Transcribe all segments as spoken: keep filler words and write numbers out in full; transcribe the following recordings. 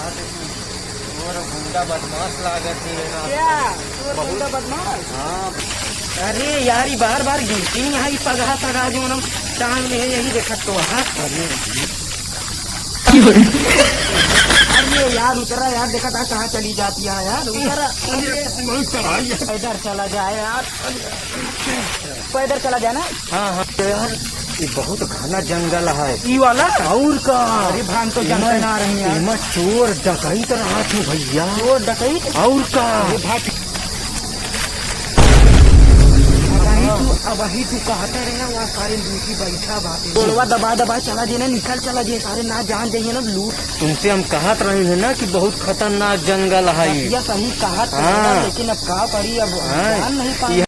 और गुंडा बदमाश लागत है ना। क्या? और बहुत गुंडा बदमाश? हाँ। अरे यार, ये बार बार गिरती नहीं है, ये पगहा पगहा जो हम टांग में है, यही देखत तो है। अरे। अरे यार, उतरा यार, देखा था कहाँ चली जाती है यार, उतरा। बहुत चढ़ाई है। पैदल चला जाए यार। पैदल चला जाना। हाँ, हाँ। तो यार, ये बहुत घना जंगल है। ई वाला? और का? अरे, भान तो जंगल ना रही यार। इमा चोर डकैत रहा थे भैया। चोर डकैत? और का? अरे भाई, अबही तू, अबही तू कहता रहे, वहाँ सारे लूटी बैठा बाटे। गोड़वा दबा दबा चला जे ना, निकल चला जे, सारे ना जान जाइए ना लूट। तुमसे हम कहत रहे हैं ना कि बहुत खतरनाक जंगल है। भैया सही कहत रहे ना, हाँ। लेकिन अब का करी, अब हाँ। जान नहीं पाए।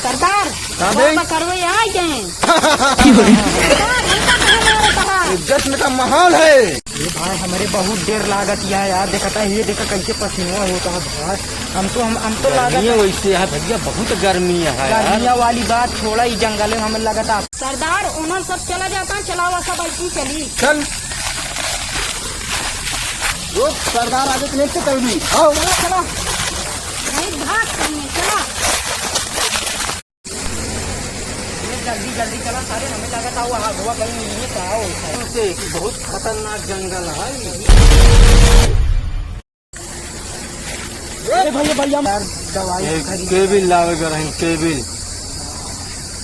सरदार, का बे? बाबा करवे यहाँ आई गए हैं। सरदार, हमका कहाँ मारे कहा? ये जश्न का माहौल है। ये भाई, हमरे बहुत डर लागत है यार, देखता है, ये देखा कैसे पसीना होता है भाई। हम तो, हम, हम तो गर्मी लागत है। वैसे है भैया, बहुत गर्मी है यार। गर्मिया वाली बात छोड़ा, ई जंगल में हमें लगता। सरदार, उन्होंने सब चला जाता, चलावा सब ऐसी चली। चल। रुक, सरदार आगे के लेके चल दी। आओ। चलो, चलो। नहीं, भाग कहीं, चलो। ये जल्दी, जल्दी चला, सारे हमें लगा था वो आगवा कहीं नहीं था, वो था। से बहुत खतरनाक जंगल है। ए भैया, भैया, यार, दवाई ये खरीद। केबिल लावे के रही, केबिल।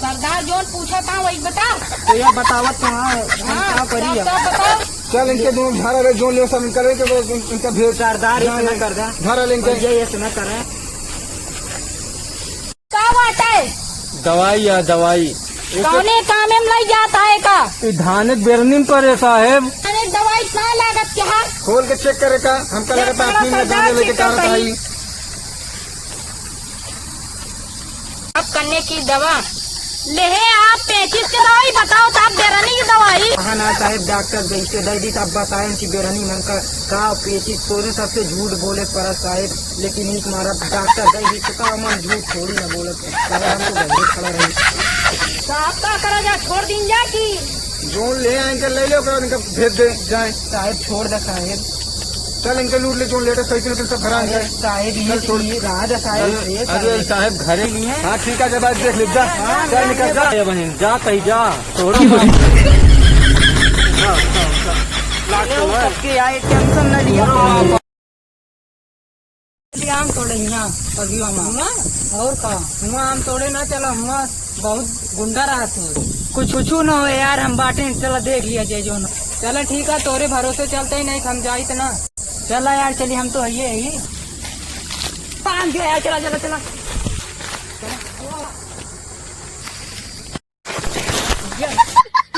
सरदार जोन पूछा था, वही बता। तो यार, बतावत तो हाँ, हम हाँ, का करी सब, अब? सब बताओ। चल, इनके दोनों घर अरे जोन ले, सब इनका लेके, इनका भेज। सरदार, ये हाँ, ना कर दे। घर वाले इनके। भैया, ये ना करे। का बात है? दवाई या दवाई। कौने काम में लई जाता है का? ई धाने के बेरनी में परे साहेब। अरे दवाई का लागत क्या है? खोल के चेक करे का, हमका ये लगता है बड़ा आखिरी में सरदार जाने लेके चेक का करता करता है। ही। अब करने की दवा। ले हे आप पेचिस के दवाई बताओ, साहब बेरनी की दवाई। हाँ ना साहेब, डॉक्टर जैसे दे दी, तब बताएं कि बेरनी में हमका का पेचिस तोरे सबसे झूठ बोले पड़ा साहेब। लेकिन एक मारा डॉक्टर गई ही तो का मन झूठ थोड़ी ना बोलत। अरे हम तो घर में खड़ा रही। तो आप का करा जा, छोड़ दीन जा कि? जोन ले आए के ले लो, ओकरा बाद इनका भेज दे जाए। साहेब छोड़ दे साहेब। चल इनके लूट ले, जोन लेटे साइकिल के सब भरा अरे है। साहेब ये चल छोड़। ये राज है साहेब, अरे, ये अरे साहेब। साहेब घरे नहीं है। हाँ ठीक है, जब आज देख ले जा। हाँ, चल निकल जा। जा बहन, जा कहीं जा। छोड़ो। जा, जा, जा। लाग तो है। सबके आए टेंशन न लिया। आम तोड़े हियाँ, अभी हम हुआँ? और का? हुआँ आम तोड़े ना चला, हुआँ बहुत गुंडा रहत है। कुछ, कुछ ना हो यार, हम बाटे, चला देख लिया जाए जो ना। चला ठीक है, तोरे भरोसे चलते ही नहीं, हम जाइत ना। चला यार, चली, हम तो हइये ही। बांध दिया यार, चला, चला, चला।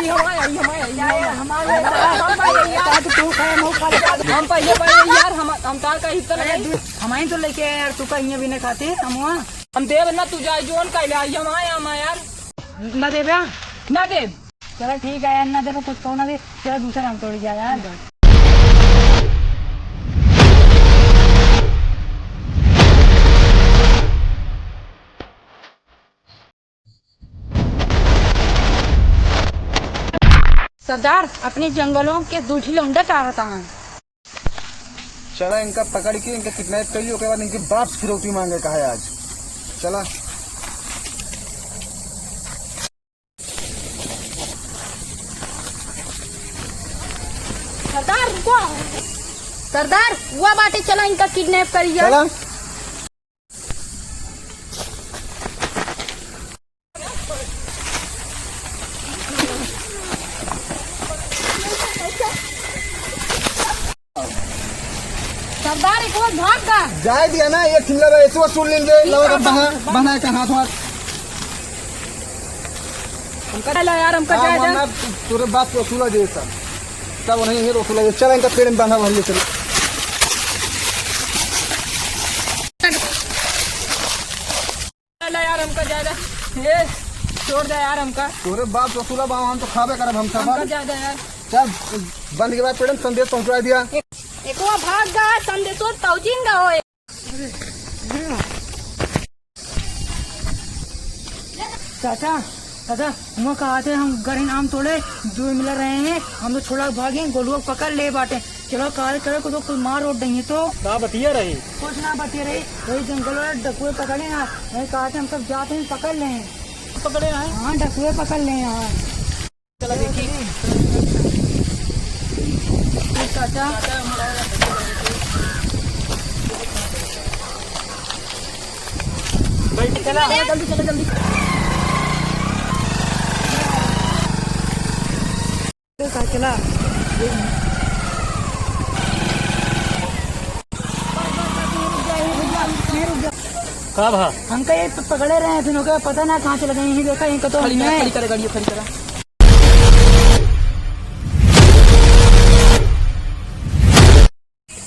ये हमारे, ये हमारे, ये हमारे। हम पहिले, पहिले यार, हम, हम तार का हिस्सा लगे। हमारे तो लेके आए यार, तू का इहाँ भी नहीं खाते, हम वहाँ। हम देब ना, तू जाए, जोन का ले आई, हम आए, हम आए यार। ना देबे? ना देब। चला ठीक है यार, ना देबे, कुछ कहो ना दे। चला दूसरा हम तोड़ी जाए यार। सरदार, अपने जंगलों के दूठी लौंडा चाहता है। चला इनका पकड़ के इनका किडनैप कर लियो, ओकरे बाद इनके बाप से फिरौती मांगे कहा है आज। चला। सरदार रुको। सरदार, हुआ बाटे, चला इनका किडनैप करी जाए। चला। सरदार, एक और भाग गा। जाए दिया ना, एक ठिल्ला रहे, ऐसे वसूल लेंगे, लगा कर बहा, बहा का हाथ वाथ। हमका ला यार, हमका हाँ, जाए दे। वरना तोरे बाप के वसूला दे सब। तब उन्हें ये वसूला दे। चल, इनका पेड़ में बांधा, वहीं ले चल। ला यार, हमका जाए दे। ए, छोड़ दे यार हमका। तोरे बाप ससुरा बा, हम तो खाबे करब हम सब। हमका जाए दे यार। चल, बंद के बाद पेड़न संदेश पहुंचा दिया। एक, एक वो भाग गा, संदेशो तौजिन गा होए। चाचा, दादा, हुआ कहा थे हम गरीन आम तोड़े, दो मिला रहे हैं, हम तो छोड़ा के भागे, गोलुआ पकड़ ले बाटे। चलो, काल करे को तो कोई मार उठ नहीं है तो। का बतिया रही? कुछ ना बतिया रही, वही जंगल वाले डकुए पकड़े हैं, वही कहा थे हम सब जाते हैं, पकड़ ले हैं। पकड़े हैं? हाँ, डकुए पकड़ ले हैं, हाँ। चला देखी। चाचा। चला, चला, जल्दी, चला, जल्दी। चला। का भा? हमका ये पकड़े रहे हैं, फिर ओके पता ना कहाँ चले गए, यहीं देखा, यहीं कतो खड़ी करा, नहीं। खड़ी करा, गाड़ी खड़ी करा।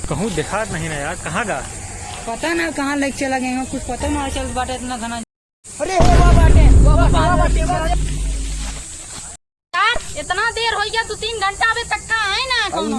कहूँ देखात नहीं ना यार, कहाँ गा? पता ना कहाँ लेके चला गए हैं, कुछ पता ना चल बाटे इतना घना। अरे हो, वाह बाटे, वाह, वाह, वाह बाटे, वाह। यार, इतना देर हो गया, दो तीन घंटा अबे तक का है ना कौनो?